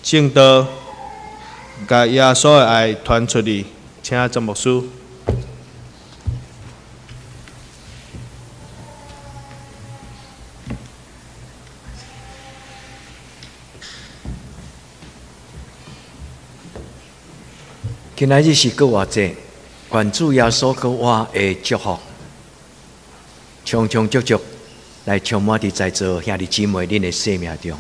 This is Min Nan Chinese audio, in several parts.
證道，共耶穌的愛傳出去，請曾牧師。今仔日是復活節，願主耶穌閣活的祝福，充充足足來充滿佇在座兄弟姊妹恁的生命中。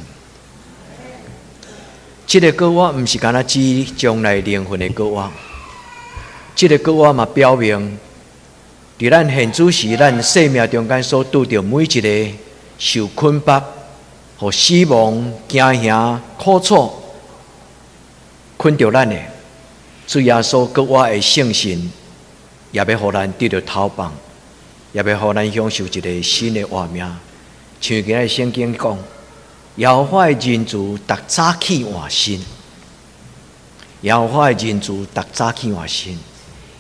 這个復活毋是干焦指將來靈魂的復活，這个復活嘛表明，佇咱現主時，咱生命中間所拄著每一个受捆綁、予死亡、驚嚇、苦楚困著咱的。主耶穌復活的聖神，也欲予咱得著透放，也欲予咱享受一个新的活命。像今仔聖經講，耶和華的仁慈逐早起換新，耶和華的仁慈逐早起換新，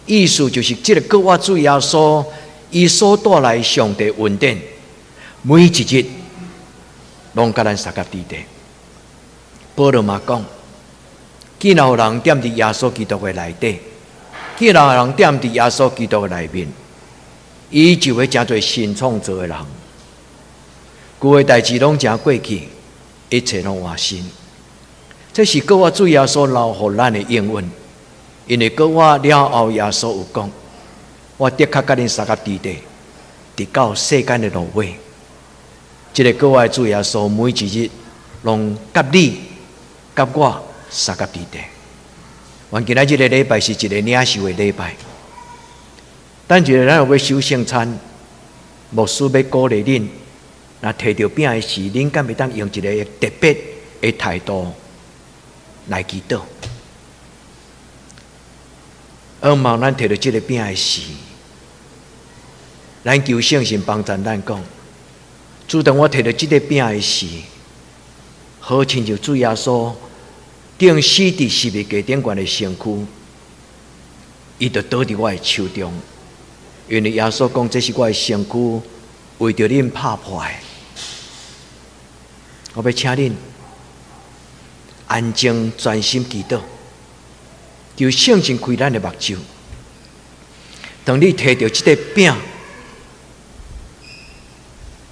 意思就是這个復活主耶穌，伊所帶來上帝恩典，每一日攏佮咱相佮佇底。保羅嘛講，既然有人踮佇耶穌基督的內底，既然有人踮佇耶穌基督的內面，伊就會成做新創造的人。舊的代誌攏成過去，一切攏換新。這是復活主耶穌留予咱的應允，因為復活了後，耶穌有講：我的確佮恁相佮佇底，直到世間的落尾。這个復活的主耶穌每一日攏佮你、佮我相佮佇底。願今仔這个禮拜是一个領受的禮拜。等一下咱有欲守聖餐，牧師欲鼓勵恁，若提著餅的時，恁敢會當用一个特別的態度來祈禱？向望咱提著這个餅的時，咱求聖神幫助咱講：主，當我提著這个餅的時，好親像主耶穌釘死佇十字架頂懸的身軀，伊就倒佇我的手中。因為耶穌講：這是我的身軀，為著恁拍破的。我欲請恁安靜專心祈禱，求聖神開咱的目睭。當你提著這个餅，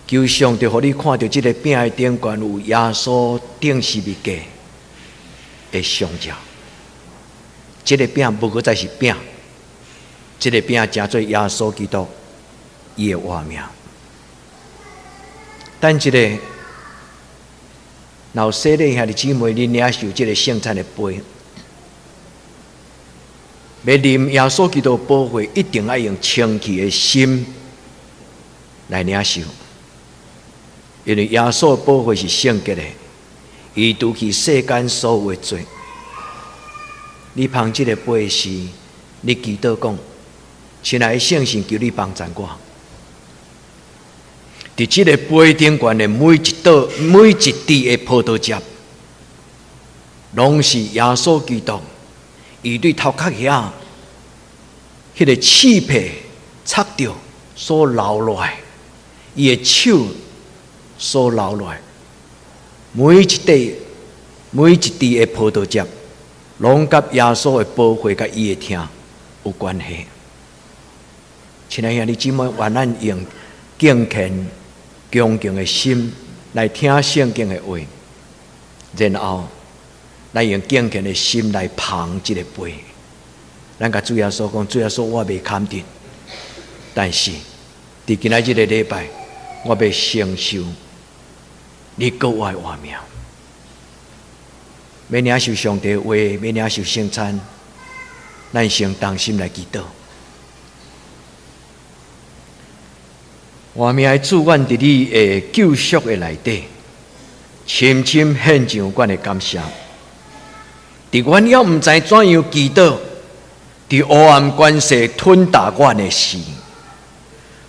求上帝予你看著這个餅的頂懸有耶穌釘十字架的相照。這个餅無閣再是餅，這个餅成做耶穌基督伊的活命。等一下，若有洗禮兄弟姊妹，恁領受這个聖餐的杯，欲啉耶穌基督寶血，一定愛用清氣的心來領受，因為耶穌的寶血是聖潔的，伊除去世間所有的罪。你捧這个杯時，你祈禱講：親愛的聖神，求你幫助我。佇這个杯頂懸的每一道、每一滴的葡萄汁，攏是耶穌基督伊對頭殼遐彼个刺皮插著所流落來，伊的手所流落來，每一滴、每一滴的葡萄汁，攏佮耶穌的寶血佮伊的疼有關係。親愛兄弟姊妹，願咱用敬虔、恭敬的心來聽聖經的話，然後來用敬虔的心來捧這个杯。咱共主耶穌講：主耶穌，我袂堪得，但是佇今仔這个禮拜，我欲承受你閣活的活命。欲領受上帝的話，欲領受聖餐，咱先同心來祈禱。活命的主，阮佇你的救贖的內底，深深獻上阮的感謝。佇阮猶毋知怎樣祈禱，佇黑暗權勢吞噬阮的時，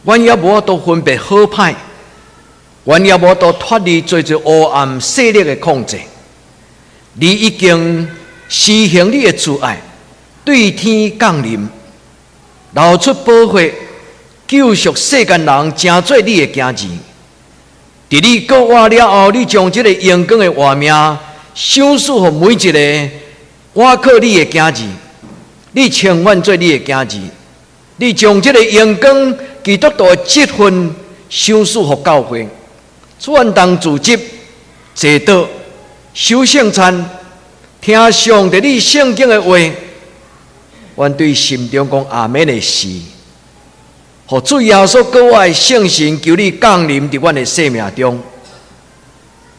阮猶無法度分別好歹，阮猶無法度脫離濟濟黑暗勢力的控制。你已經施行你的慈愛，對天降臨，流出寶血，救贖世間人，成做你的囝兒。佇你復活了後，你將這个榮光的活命賞賜予每一个倚靠你的囝兒，你稱阮做你的囝兒，你將這个榮光基督徒的職分賞賜予教會，主阮當組織坐禱、守聖餐，聽上帝你聖經的話，阮對心中講阿們的時，予主耶穌閣活的聖神求你降臨佇阮的生命中，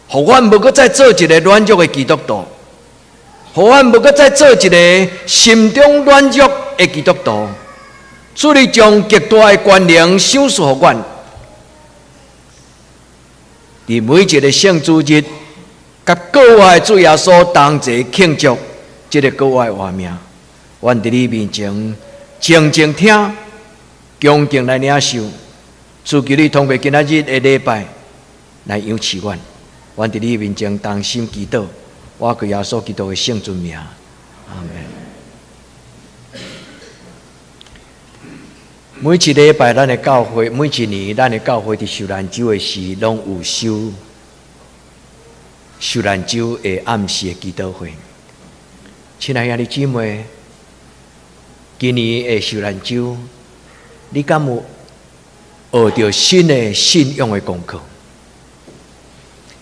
予阮無閣再做一个軟弱的基督徒，予阮無閣再做一个心中軟弱的基督徒。主你將極大的權能賞賜予阮，佇每一个聖主日，佮閣活的主耶穌同齊慶祝這个閣活的活命。阮佇你面前靜靜聽，恭敬來領受。主求你通過今仔日的禮拜來養賜阮。阮佇你面前同心祈禱，倚靠耶穌基督的聖尊名，阿門。每一禮拜，咱的教會，每一年，咱的教會佇受難週的時，攏有守受難週的暗時的祈禱會。親愛兄弟姊妹，今年的受難週，你敢有學著新的信仰的功課？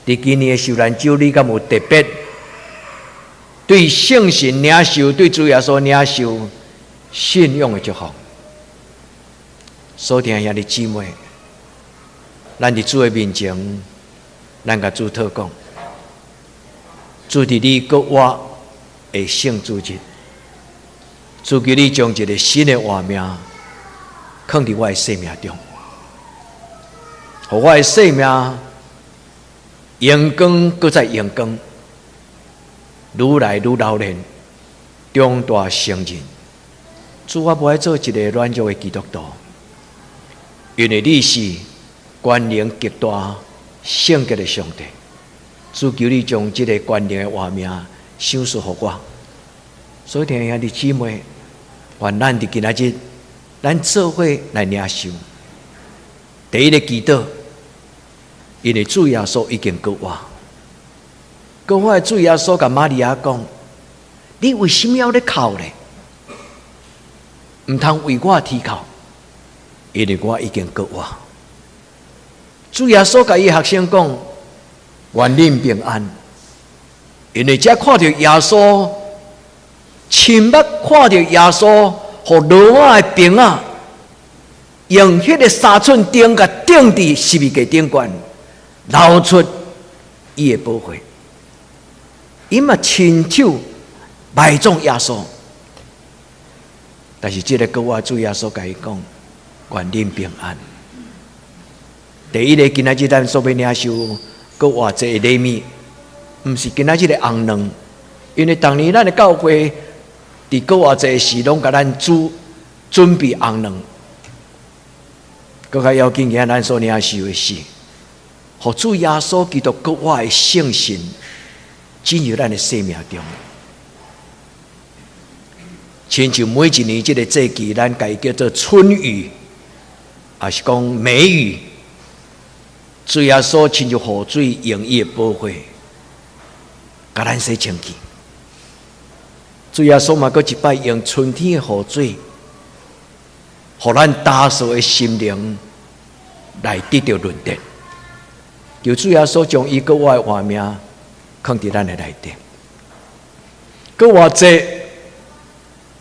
佇今年的受難週，你敢有特別對聖神領受、對主耶穌領受信仰的祝福？所疼兄弟姊妹，咱佇主的面前，咱共主禱講，主佇你閣活的聖主日，主求你將一个新的活命囥佇我的生命中，予我的生命榮光閣再榮光，愈來愈老練，長大成人。主，我無愛做一个軟弱的基督徒。因為你是權能極大、聖潔的上帝，主求你將這个權能的活命賞賜予我。所以，親愛兄弟姊妹，願咱佇今仔日，咱做伙來領受。第一个祈禱，因為主耶穌已經復活，復活的主耶穌共瑪利亞講：你為什麼猶咧哭咧？毋通為我啼哭。因為我已經復活。主耶穌共伊學生講：願恁平安。因為這看著耶穌，親目看著耶穌，予羅馬的兵仔用彼个三寸釘共釘佇十字架頂懸，流出伊的寶血。𪜶嘛親手埋葬耶穌，但是這个復活主耶穌共伊講：願恁平安。第一个，今仔日咱所欲領受閣活節的禮物，毋是今仔日的紅卵，因為逐年咱的教會佇閣活節時，攏共咱煮準備紅卵。閣較要緊，今仔咱所領受的是，予主耶穌基督復活的聖神進入咱的生命中。親像每一年這个節期，咱共伊叫做春雨。也是講梅雨，主耶穌親像雨水用伊的寶血，共咱洗清氣。主耶穌嘛，閣一擺用春天的雨水，予咱焦燥的心靈來得著潤澤。求主耶穌將伊閣活的活命囥佇咱的內底。閣活節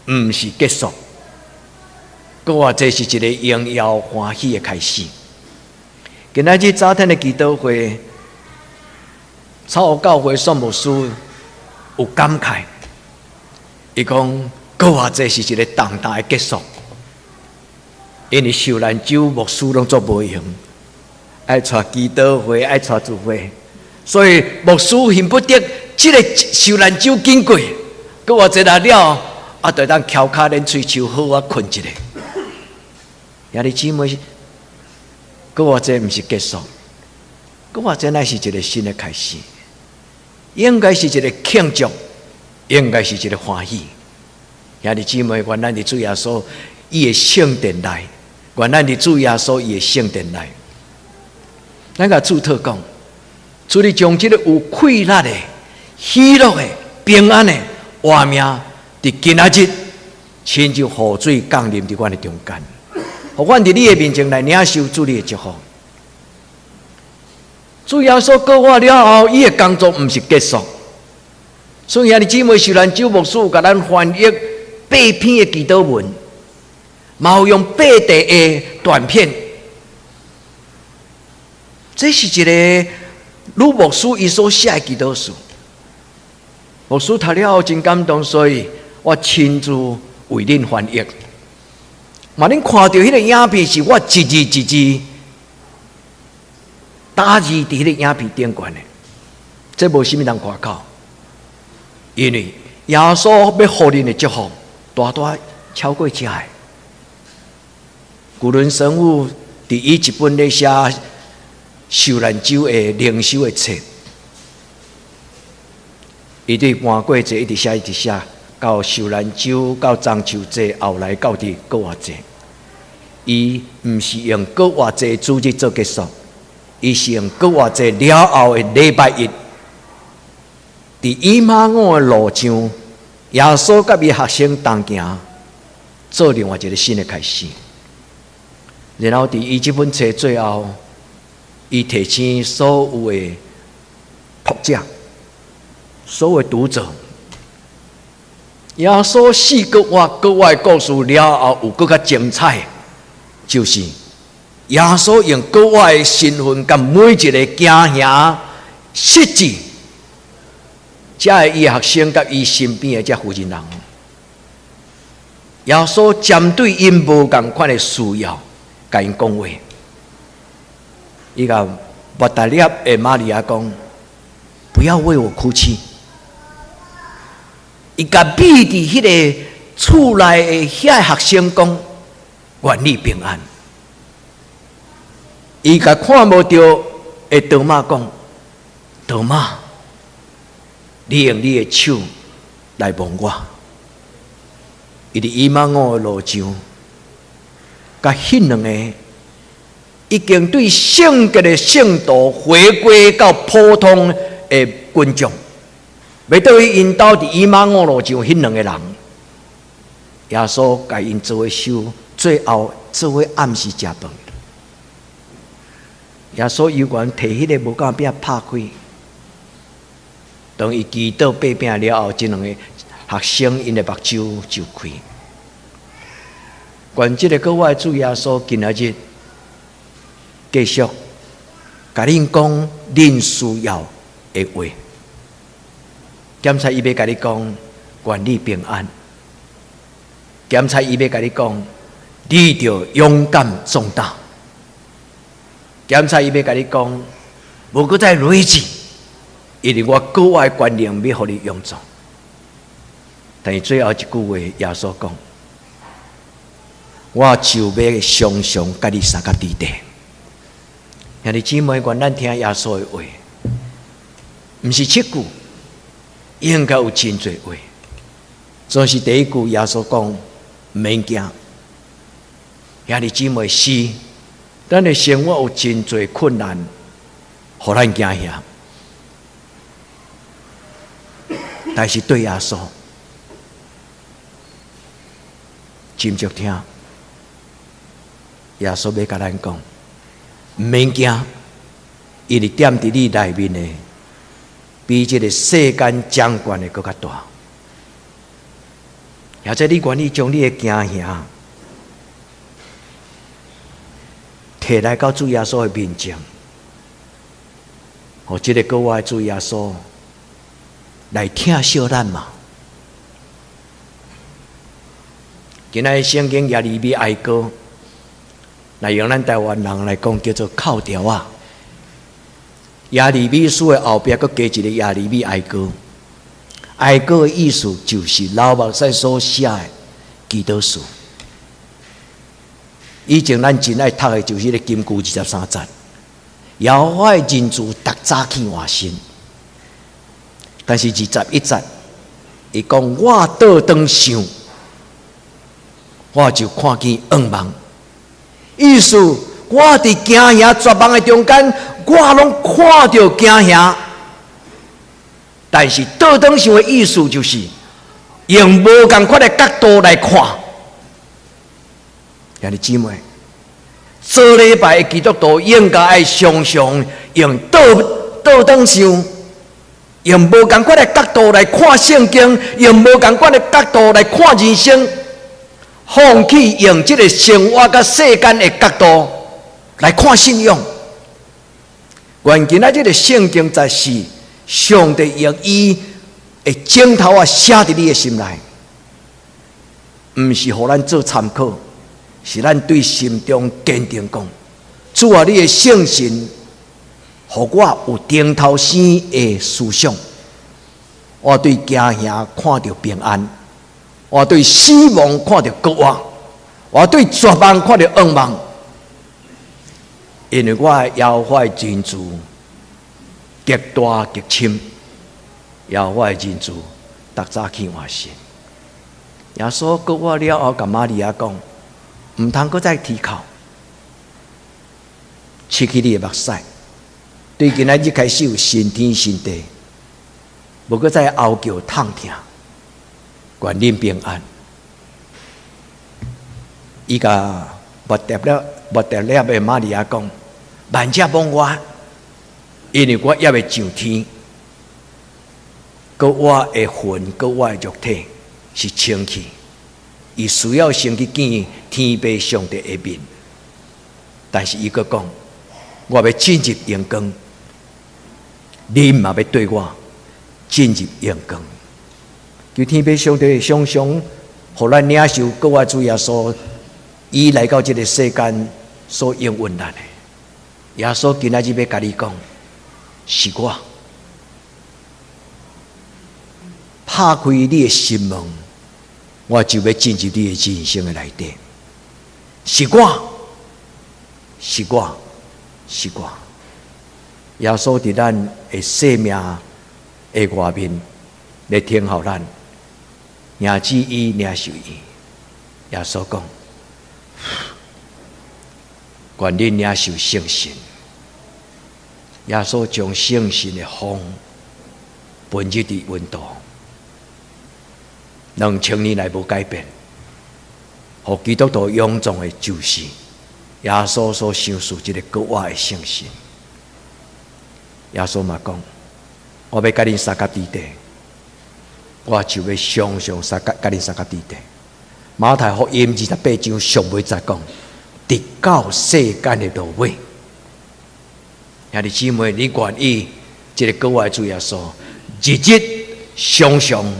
毋是結束。閣活節是一个榮耀歡喜的開始。今仔日早天的祈禱會，草湖教會宋牧師有感慨，伊講閣活節是一个重大的結束，因為受難週牧師攏足無閒，愛帶祈禱會，愛帶聚會，所以牧師恨不得這个受難週緊過，閣活節來了，啊，就當翹跤連喙鬚好好睏一下。兄弟姊妹，閣活節毋是結束，閣活節乃是一个新的開始，應該是一个慶祝，應該是一个歡喜。兄弟姊妹，願咱佇主耶穌伊的聖殿內，願咱佇主耶穌伊的聖殿內，咱共主禱講，主你將這个有氣力的、喜樂的、平安的活命，佇今仔日親像雨水降臨佇阮的中間，予阮佇你的面前來領受主你的祝福。主耶穌復活了後，伊的工作毋是結束。所以兄弟姊妹，受難周牧師有共咱翻譯八篇的祈禱文，嘛有用八塊的短片。這是一個呂牧師伊所寫的祈禱書。牧師讀了後真感動，所以我親自為恁翻譯。嘛，恁看著彼個影片是我一字一字打字佇彼個影片頂懸的，這無啥物通誇口，因為耶穌欲予恁的祝福，大大超過這个。古倫神父佇伊一本咧寫受難週的靈修的冊，伊對搬過節一直寫一直寫，到受難週，到中秋節，後來到佇復活節。伊毋是用復活節主日做結束，伊是用復活節了後的禮拜一，佇以馬忤的路上，耶穌佮伊學生同行，做另外一個新的開始。然後佇伊這本冊最後，伊提醒所有的讀者、所有的讀者，耶穌死復活，復活的故事了後有閣較精彩，就是耶穌用復活的身份，佮每一个驚嚇失志，這个伊學生佮伊身邊的這婦人人，耶穌針對𪜶無仝款的需要，共𪜶講話。伊共抹大拉的瑪利亞講：不要為我哭泣。伊共覕佇彼个厝內的遐個學生講：願你平安。伊共看無著的多馬講：多馬，你用你的手來摸我。伊佇以馬忤的路上，共彼兩个已經對聖潔的聖徒回歸到普通的群眾，欲倒去𪜶兜佇以馬忤路上彼兩个人，耶穌共𪜶做伙守，最後做伙暗時食飯。耶穌猶原提彼个無酵餅拍開，當伊祈禱擘餅了後，這兩个學生𪜶的目睭就開。願這个復活的主耶穌今仔日繼續共恁講恁需要的話，檢查伊欲共你講，願你平安。檢查伊欲共你講，你著勇敢壯膽。檢查伊欲共你講，無閣再累志，因為我復活的權能欲予你勇壯。但是最後一句話，耶穌講：我就欲常常佮你相佮佇底。兄弟姊妹，願咱聽耶穌的話，毋是七句，應該有真濟話。總是第一句，耶穌講毋免驚。兄弟姊妹，是，咱的生活有真濟困難，予咱驚嚇。但是對耶穌，斟酌聽，耶穌欲共咱講，毋免驚，因為踮佇你內面的，比這个世間掌權的閣較大。或者你願意將你的驚嚇提來到主耶穌的面前，予這个復活的主耶穌來疼惜咱嘛？今仔日聖經耶利米哀歌，來用咱台灣人來講，叫做哭調仔。耶利米書的後壁閣加一个耶利米哀歌，哀歌的意思就是老目屎所寫的祈禱書。以前咱真愛讀的就是彼个金句23節，耶和華的仁慈逐早起換新。但是21節，伊講我倒轉想，我就看見噩夢。意思我佇驚嚇絕望的中間，我攏看著驚嚇，但是倒轉想的意思就是用無仝款的角度來看。兄弟姊妹，做禮拜的基督徒應該愛常常用倒倒轉想，用無仝款的角度來看聖經，用無仝款的角度來看人生，放棄用這个生活佮世間的角度來看信仰。願今仔這个聖經就是上帝用伊的種頭仔寫佇你的心內，毋是予咱做參考，是咱對心中堅定講：主啊，你的聖神，予我有重頭生的思想，我對驚嚇看著平安，我對死亡看著復活，我對絕望看著盼望，因為我的耶和華的仁慈極大極深，耶和華的仁慈逐早起換新。耶穌復活了後，共瑪利亞講：毋通閣再啼哭，拭去你的目屎。對今仔日開始有新天新地，無閣再哀叫痛疼，願恁平安。伊共抹大拉的瑪利亞講：慢者摸我，因為我猶未上天，閣我的魂，閣我的肉體是清氣。伊需要先去見天父上帝的面，但是伊閣講：我欲進入榮光，恁嘛欲綴我進入榮光。求天父上帝常常予咱領受閣我主耶穌，伊來到這个世間所應允咱的。耶穌今仔日欲共你講，是我拍開你的心門，我就欲進入你的人生的內底。是我，是我，是我。耶穌佇咱的生命的外面來聽候咱，迎接伊，領受伊。耶穌講：願恁領受聖神。耶穌將聖神的風噴入佇門徒，2000年來無改變，予基督徒仰仗的就是耶穌所賞賜這个閣活的聖神。耶穌嘛講：我欲共恁相佮佇地，我就欲常常相佮共恁相佮佇地。馬太福音28章上尾節講，直到世間的落尾。兄弟姊妹，你願意這个閣活的主耶穌，日日常常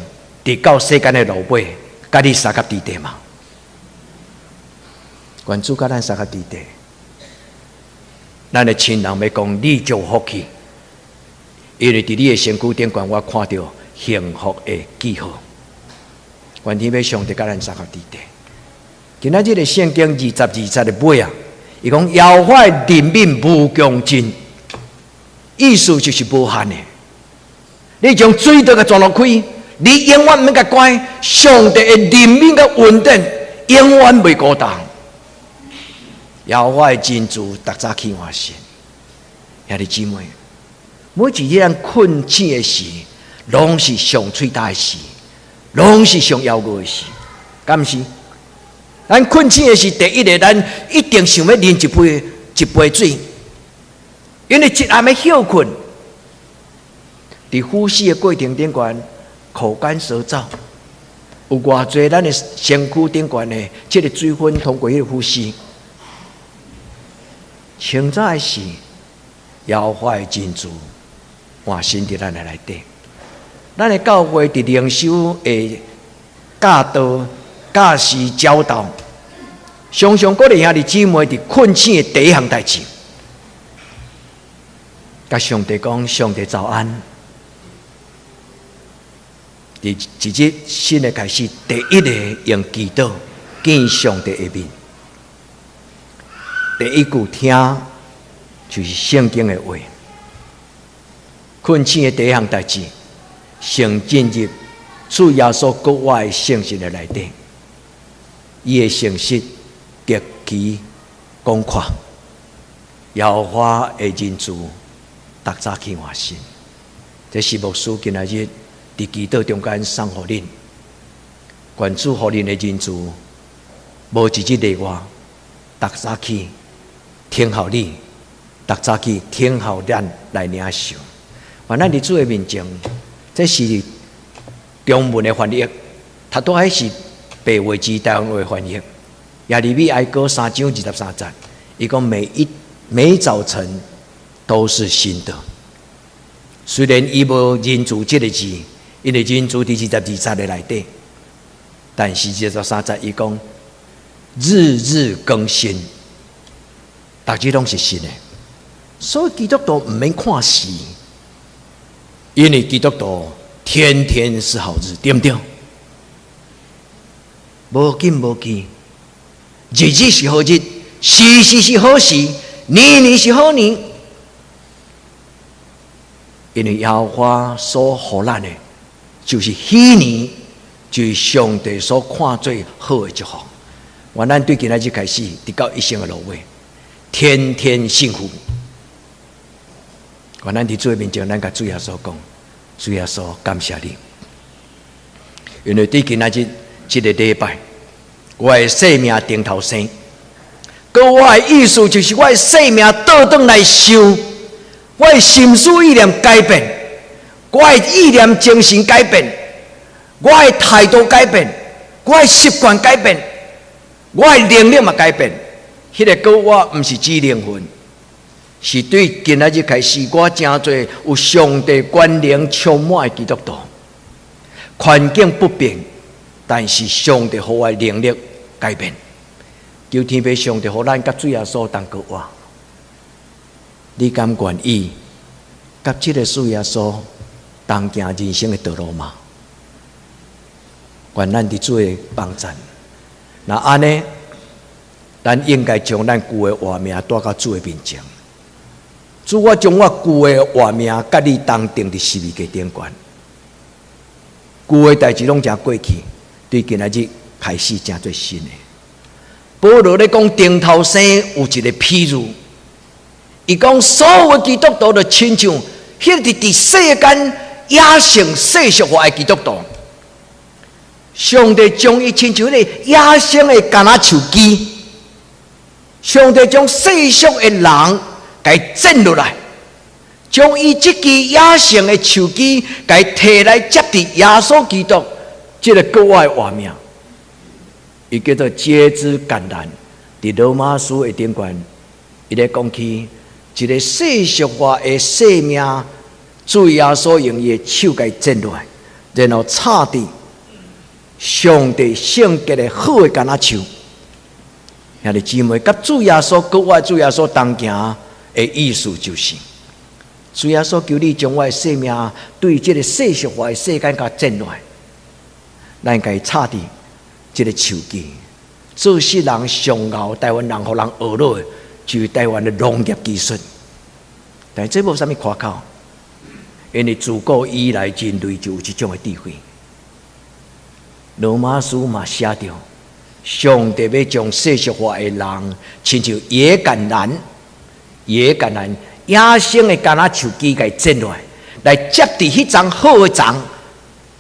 直到世間的落尾，共你相佮佇地嗎？願主佮咱相佮佇地，咱的親人欲講你足有福氣，因為佇你的身軀頂懸，我看著幸福的記號。願天父上帝佮咱相佮佇地。今仔日的聖經22節的尾啊，伊講耶和華的憐憫無窮盡，意思就是無限的。你將水道共鑽落開，你永遠毋免共關。上帝的憐憫佮恩典永遠袂孤單。耶和華的仁慈逐早起換新，兄弟姊妹，每一日咱困醒的時，攏是上喙焦的時，攏是上枵餓的時，敢毋是？咱困醒的時，第一个，咱一定想欲啉一杯一杯水，因為一暗的歇睏，佇呼吸的過程頂懸，口乾舌燥，有偌濟咱的身軀頂懸的這个水分通過彼个呼吸。清早的時，耶和華的仁慈換新佇咱的內底。咱的教會佇靈修的教導、教示、教導，常常鼓勵兄弟姊妹佇困醒的第一項代誌，共上帝講：上帝早安。佇一日新的開始，第一个用祈禱見上帝的面。第一句聽就是聖經的話。困醒的第一項代誌，先進入主耶穌閣活的聖神的內底，伊的誠實極其廣闊，耶和華的仁慈逐早起換新。這是牧師今仔日佇祈禱中間送予恁，願主予恁的仁慈，無一日例外，逐早起聽候你，逐早起聽候咱來領受。願咱佇主的面前，這是中文的翻譯，頭拄仔是白話字台灣話翻譯。耶利米哀歌三章二十三節，伊講每早晨都是新的。雖然伊無仁慈這个字，因為仁慈佇22節的內底，但是二十三節伊講日日更新，逐日攏是新的。所以基督徒毋免看時，因為基督徒天天是好日，對毋對？無緊無急，日日是好日，時時是好時，年年是好年。因為耶和華所予咱的，就是禧年，就是上帝所看做好的祝福。願咱對今仔日開始，直到一生的落尾，天天幸福。願咱佇主的面前，咱共主耶穌講：主耶穌，感謝你，因為對今仔日這个禮拜，我的生命重頭生，閣我的意思就是我的生命倒轉來想，我的心思意念改變，我的意念精神改變，我的態度改變，我的習慣改變，我的能力嘛改變。彼个閣我毋是指靈魂，是對今仔日開始，我成做有上帝權能充滿的基督徒。環境不變，但是上帝予我的能力改變。求天父上帝予咱佮主耶穌同過活。你敢願意佮這个主耶穌同行人生的道路嗎？願咱佇主的幫贊。若按呢，咱應該將咱舊的活命帶到主的面前。主，我將我舊的活命佮你同釘佇十字架頂懸。舊的代誌攏成過去，對今仔日開始成做新的。保羅咧講重頭生有一个譬喻，伊講所有基督徒都親像彼个佇世間野性世俗化的基督徒，上帝將伊親像彼个野生的橄欖樹枝，上帝將世俗的人共剪落來，將伊這支野生的樹枝共提來接佇耶穌基督這个閣活的活命。伊叫做截枝橄欖，佇羅馬書的頂懸，伊咧講起一个世俗化的生命，主耶穌用伊的手共剪落來，然後插佇上帝聖潔的好的橄欖樹。兄弟姊妹，佮主耶穌閣活主耶穌同行的意思就是，主耶穌求你將我的生命對這个世俗化的世間共剪落來，咱共伊插佇這个樹枝。做世人上𠢕，台灣人予人學落的，就是台灣的農業技術。但這無啥物誇口，因為自古以來人類就有這種的智慧。羅馬書嘛寫著，上帝欲將世俗化的人，親像野橄欖、野橄欖、野生的橄欖樹枝，共剪落來，來接佇彼叢好的叢，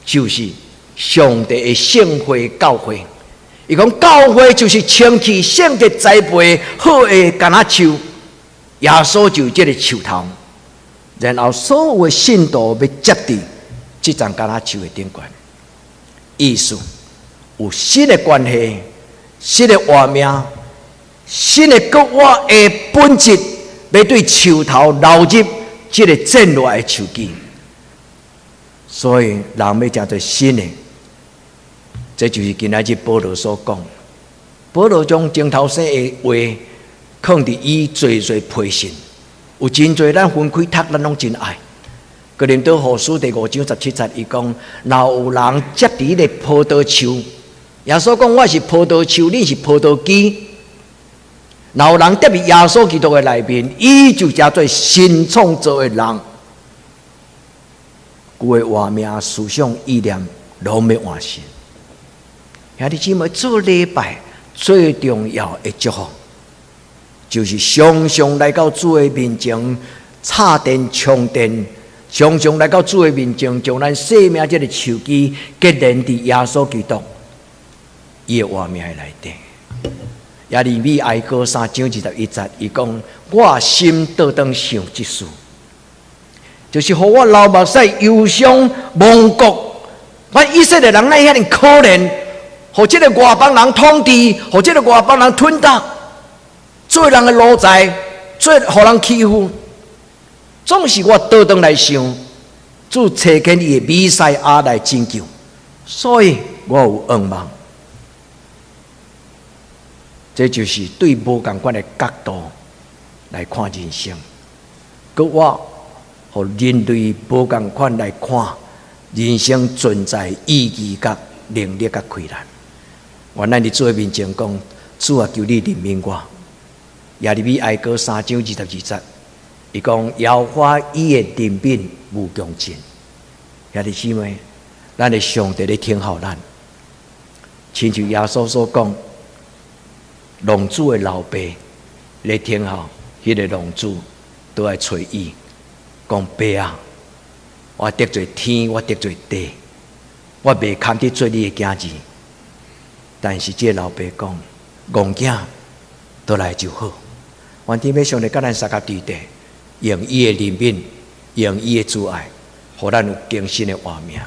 就是上帝的聖會教會。伊講教會就是清氣聖潔栽培好的橄欖樹，耶穌就是這个樹頭，然後所有的信徒欲接佇這叢橄欖樹的頂懸，意思有新的關係、新的活命、新的閣活的本質，欲對樹頭流入這个剪落來的樹枝，所以人欲成做新的。這就是今仔日保羅所講。保羅將重頭生的話，放佇伊濟濟批信，有真濟咱分開讀，咱攏真愛。哥林多後書第五章十七節，伊講：若有人接佇彼个葡萄樹，耶穌講我是葡萄樹，恁是葡萄枝。若有人踮佇耶穌基督的內面，伊就成做新創造的人。舊的活命、思想、意念，攏欲換新。兄弟姊妹，做禮拜最重要的祝福，就是常常來到主的面前，插電充電，常常來到主的面前，將咱生命這个樹枝結連佇耶穌基督伊的活命的內底。耶利米哀歌三章二十一節，伊講：我心倒轉想這事，就是予我流目屎憂傷亡國。阮以色列人哪會遐爾可憐，予這个外邦人統治，予這个外邦人吞食，做人的奴才，做予人欺負。總是我倒轉來想，主差遣伊的彌賽亞來拯救，所以我有盼望。這就是對無仝款的角度來看人生，閣我予人類無仝款來看人生存在意義佮能力佮困難。願咱佇主的面前講，主啊，求你憐憫我。耶利米哀歌三章二十二節，伊講耶和華伊的憐憫無窮盡。兄弟姊妹，咱的上帝咧聽候咱，親像耶穌所講。農主的老爸咧聽候，彼个農主倒來揣伊，講爸啊，我得罪天，我得罪地，我袂堪得做你的囝兒。但是這个老爸講，戇囝倒來就好。願天父上帝佮咱相佮佇地，用伊的憐憫，用伊的慈愛，予咱有更新的活命。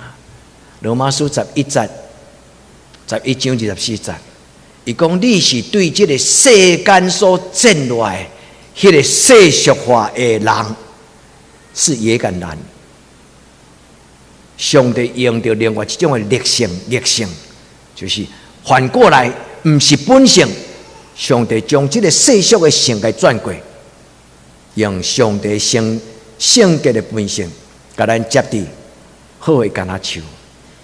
羅馬書十一節，11章24節。伊講你是對這个世間所戰落來，彼个世俗化的人，是也艱難。上帝用著另外一種的力性，力性就是反過來，毋是本性。上帝將這个世俗的性給轉過，用上帝聖聖潔的本性，共咱接佇好的橄欖樹。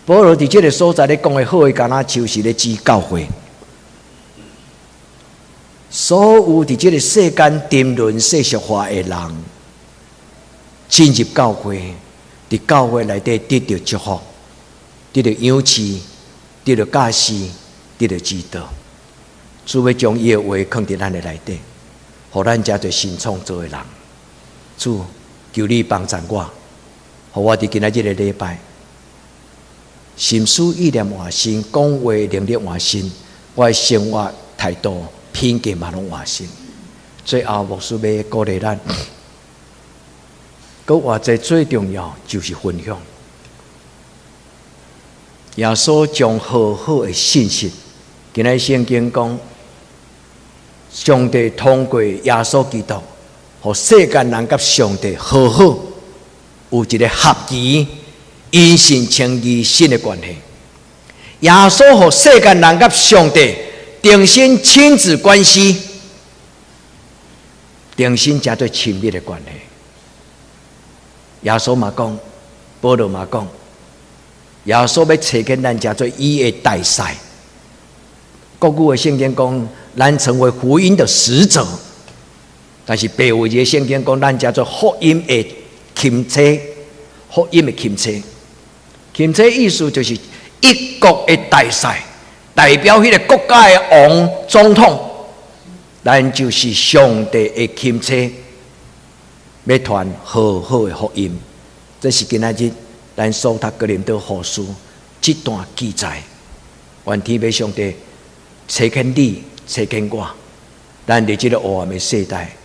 保羅佇這个所在咧講的好的橄欖樹，是咧指教會。所有佇這个世間沉淪世俗化的人，進入教會，佇教會內底得著祝福，得著養飼，得著教示，得著指導。主欲將伊的話囥佇咱的內底，予咱成做新創造的人。主，求你幫助我，予我佇今仔日這个禮拜，心思意念換新，講話能力換新，我的生活態度、品格嘛攏換新。最後，牧師欲鼓勵咱，閣偌濟最重要就是分享。耶穌將和好的信息，今仔聖經講，上帝通過耶穌基督，予世間人佮上帝和好，有一个合其因信稱義新的關係。耶穌予世間人佮上帝重新親子關係，重新成做親密的關係。耶穌嘛講，保羅嘛講，耶穌欲差遣咱成做伊的大使。國語的聖經講，咱成為福音的使者；但是白話字的聖經講，咱成做福音的欽差。福音的欽差，欽差意思就是一國的大使，代表彼个國家的王總統。咱就是上帝的欽差，欲傳和好的福音。這是今仔日咱所讀哥林多後書這段記載。願天父上帝差遣你，差遣我，咱佇這个黑暗的世代，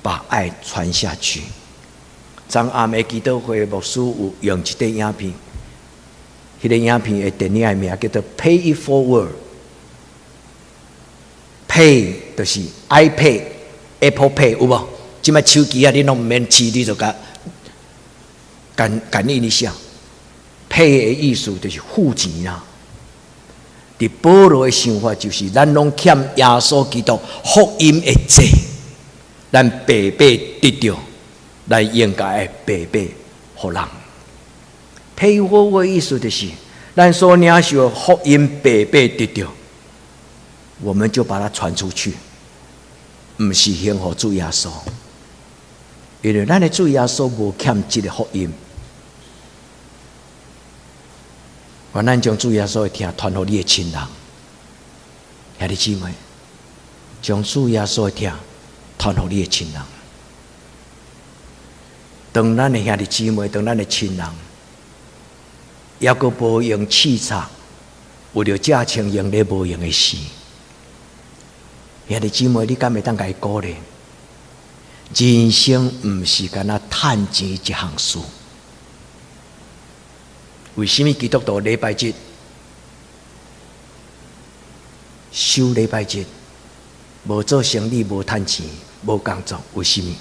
把愛傳下去。昨暗的祈禱會牧師有用一塊影片，彼个影片的電影的名叫做《Pay It Forward》。Pay 就是 iPad、Apple Pay 有無？這擺手機啊，你攏毋免試，你就共按按印一下。Pay 的意思就是付錢啦。佇保羅的想法就是，咱攏欠耶穌基督福音的債，咱白白得著，咱應該白白予人。Pay forward 的意思就是，咱所領受的福音白白得著，我們就把它傳出去，毋是還予主耶穌，因為咱的主耶穌無欠這个福音。願咱將主耶穌的疼傳予你的親人，兄弟姊妹，將主耶穌的疼傳予你的親人。當咱的兄弟姊妹，當咱的親人，猶閣無閒刺插，為著借穿用咧無閒的事，兄弟姊妹，你敢會當共伊鼓勵？人生毋是干焦趁錢一項事。為啥物基督徒禮拜日守禮拜日，無做生意，無趁錢，無工作？為啥物？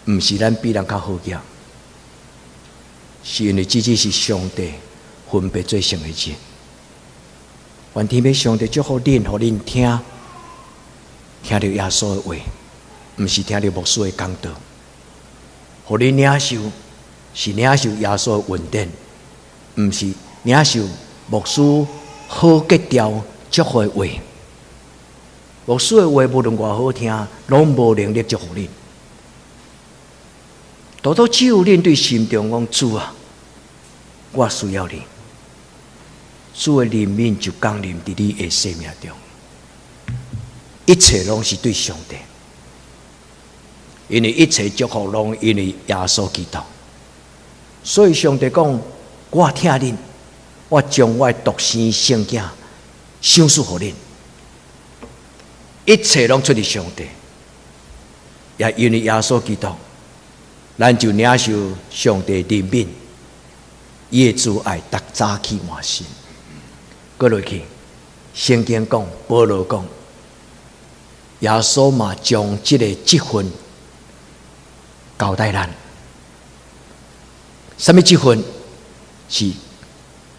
毋是咱比人較好額，是因為這只是上帝分別做聖的日。願天父上帝祝福恁，予恁聽，聽著耶穌的話，毋是聽著牧師的講道。予恁領受，是領受耶穌的恩典，毋是領受牧師好格調祝福的話。牧師的話無論偌好聽，攏無能力祝福恁。獨獨只有恁對心中講，主啊，我需要你。主的憐憫就降臨佇你的生命中，一切攏是對上帝，因為一切祝福攏因為耶穌基督。所以上帝講，我疼恁，我將我的獨生聖子賞賜予恁，一切攏出自上帝，也因為耶穌基督。咱就領受上帝憐憫，伊的慈愛，逐早起換新。閣落去，聖經講，保羅講，耶穌嘛將這个職分交代咱。啥物職分？是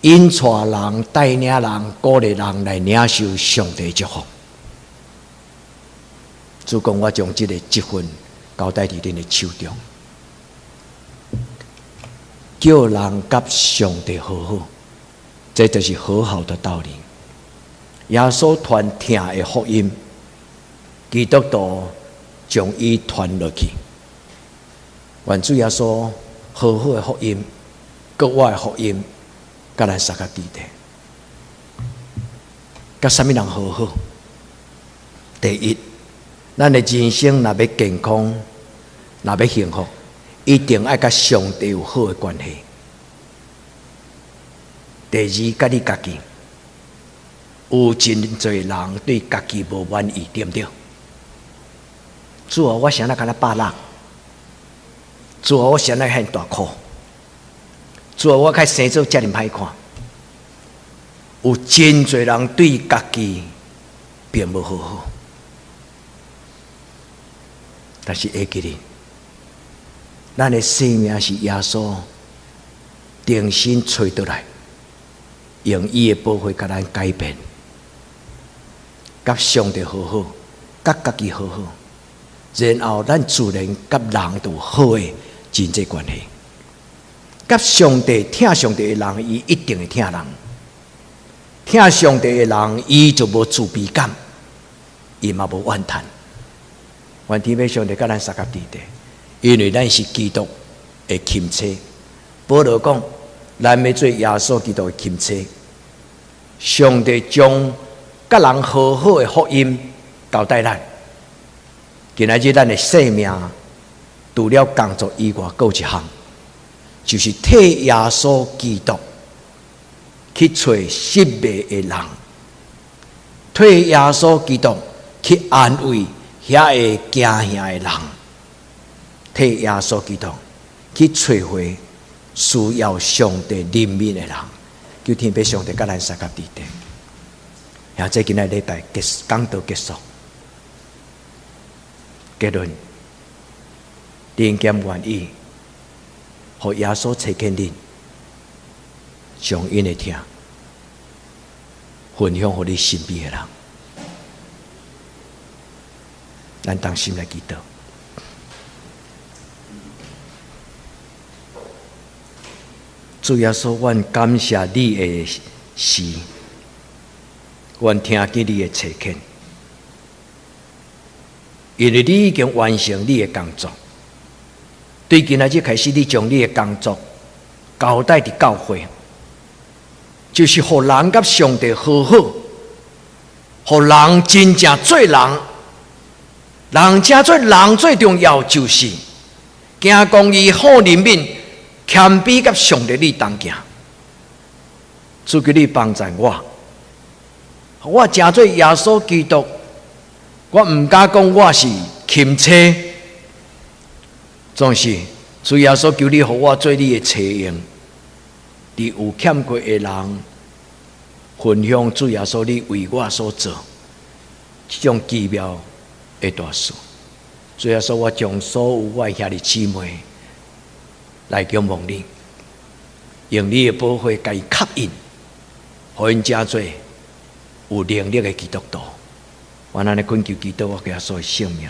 引帶人、帶領人、鼓勵人來領受上帝祝福。主講，我將這个職分交代佇恁的手中。叫人佮上帝和好，這就是和好的道理。耶穌傳疼的福音，基督徒將伊傳落去。願主耶穌和好的福音，閣活的福音，佮咱相佮佇咧。佮啥物人和好？第一，咱的人生若欲健康，若欲幸福，一定愛佮上帝有好的關係。第二，佮你家己，有真濟人對家己無滿意，對毋對？主啊，我啥物敢若百六？主啊，我啥物遐大箍？主啊，我較生做遮爾歹看。有真濟人對家己並無和好，但是會記得，咱的生命是耶穌重新揣倒來，用伊的寶血共咱改變，佮上帝和好，佮家己和好，然後咱自然佮人就有好的人際關係。佮上帝疼上帝的人，伊一定會疼人；疼上帝的人，伊就無自卑感，伊嘛無怨嘆。願天父上帝佮咱相佮佇咧。因為咱是基督的親妻，保羅講，咱欲做耶穌基督的親妻。上帝將佮人和好的福音交代咱。今仔日咱的生命，除了工作以外，閣有一項，就是替耶穌基督去揣失迷的人，替耶穌基督去安慰遐个驚嚇的人。替耶穌基督去揣回需要上帝憐憫的人，求天父上帝佮咱相佮佇咧。遐這今仔禮拜結講道結束，結論：恁敢願意，予耶穌差遣恁，將𪜶的疼分享予你身邊的人？咱同心來祈禱。主耶穌，阮感謝你的死，阮聽見你的差遣，因為你已經完成你的工作。對今仔日開始，你將你的工作交代佇教會，就是予人佮上帝和好，予人真正做人，人成做人最重要就是行公義、好憐憫、謙卑，佮上帝你同行。主求你幫贊我，我成做耶穌基督，我毋敢講我是钦差，總是主耶穌求你予我做你的車用，佇有欠缺的人分享主耶穌你為我所做這種奇妙的大事。主耶穌，我將所有我兄弟姊妹來仰望你，用你的寶血共伊吸引，予𪜶成做有能力的基督徒。我按呢懇求基督，我耶穌的聖名。